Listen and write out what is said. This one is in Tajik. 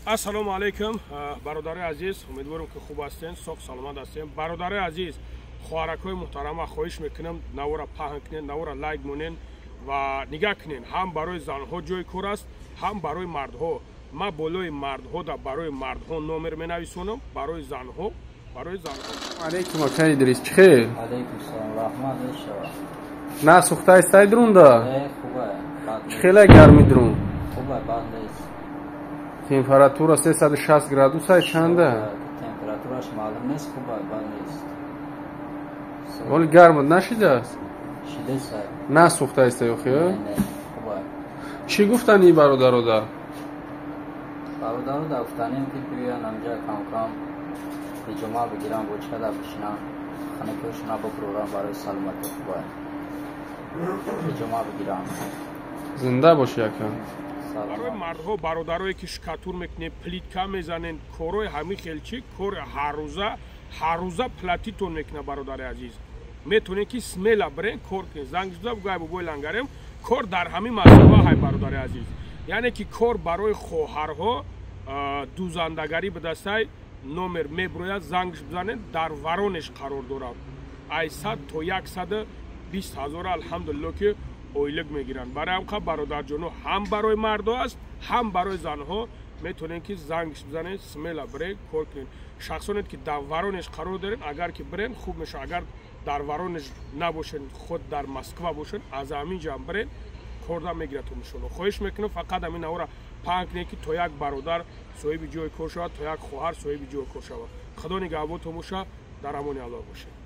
Ассалому алайкум, бародарои азиз, умедворам, ки хуб ҳастен, соғ саломат ҳастем. Бародарои азиз, хоҳаракҳои муҳтарама, хоҳиш мекунам, навора паҳн кунен, навора лайк монен ва нигаҳ кунен. Ҳам барои занҳо ҷои кор аст, ҳам барои мардҳо. Ман болои мардҳо да барои мардҳо номер менависонам, барои занҳо, барои занҳо. Алейкум, акай Идрис, чӣ хел? Алейкум салом, раҳмат, мешавад. На сӯхтаистай друнда? Э, хубай. Чӣ хела гарми друн? Хубай, бад нест. Температура 360 градусай, чанда? Температураш маълум нест, хубай, бад нест. Оли гармат нашидааст? Шидесай. На сӯхтаистай охи? Не, хубай. Чӣ гуфтани бародарода? Бародарода гуфтанем, ки биёян ҳамҷа, кам-кам ҳиҷома бигирам, бочкада бишинам, ханакиҳошона бубурорам, барои саломатӣ хубай. Ҳиҷома бигирам. Зинда боши, ака. Барои мардҳо, бародарое ки штукатур мекунед, плитка мезанед, корҳои ҳамин хел, чӣ кори ҳаррӯза, ҳаррӯза платить тон мекунад, бародари азиз, метавонед, ки смело бирен, кор кунед. Занг зуда бугай, бобои лангарем, кор дар ҳамин Москва ҳай, бародари азиз. Яъне ки кор барои хоҳарҳо, дузандагарӣ бидастай, номер меброяд, зангш бизанед. Дар Воронеж қарор дорад. Ай 100 то 120 ҳазор, алҳамдулилло, ки ойлик мегиранд. Барои ҳамқа, бародарҷоно, ҳам барои мардо аст, ҳам барои занҳо. Метавонед, ки зангш бизанед, смело бирен, кор кунед. Шахсоне ки дар Воронеж қарор доред, агар ки бирен, хуб мешавад. Агар дар Воронеж набошед, худ дар Москва бошед, аз ҳамин ҷам бирен, корда мегирад иншолло. Хоҳиш мекунам, фақат ҳамин навора паҳн кунед, ки то як бародар соҳиби ҷои кор шавад, то як хоҳар соҳиби ҷои кор шавад. Худо нигаҳбонтон бошад, дар амони Аллоҳ бошед.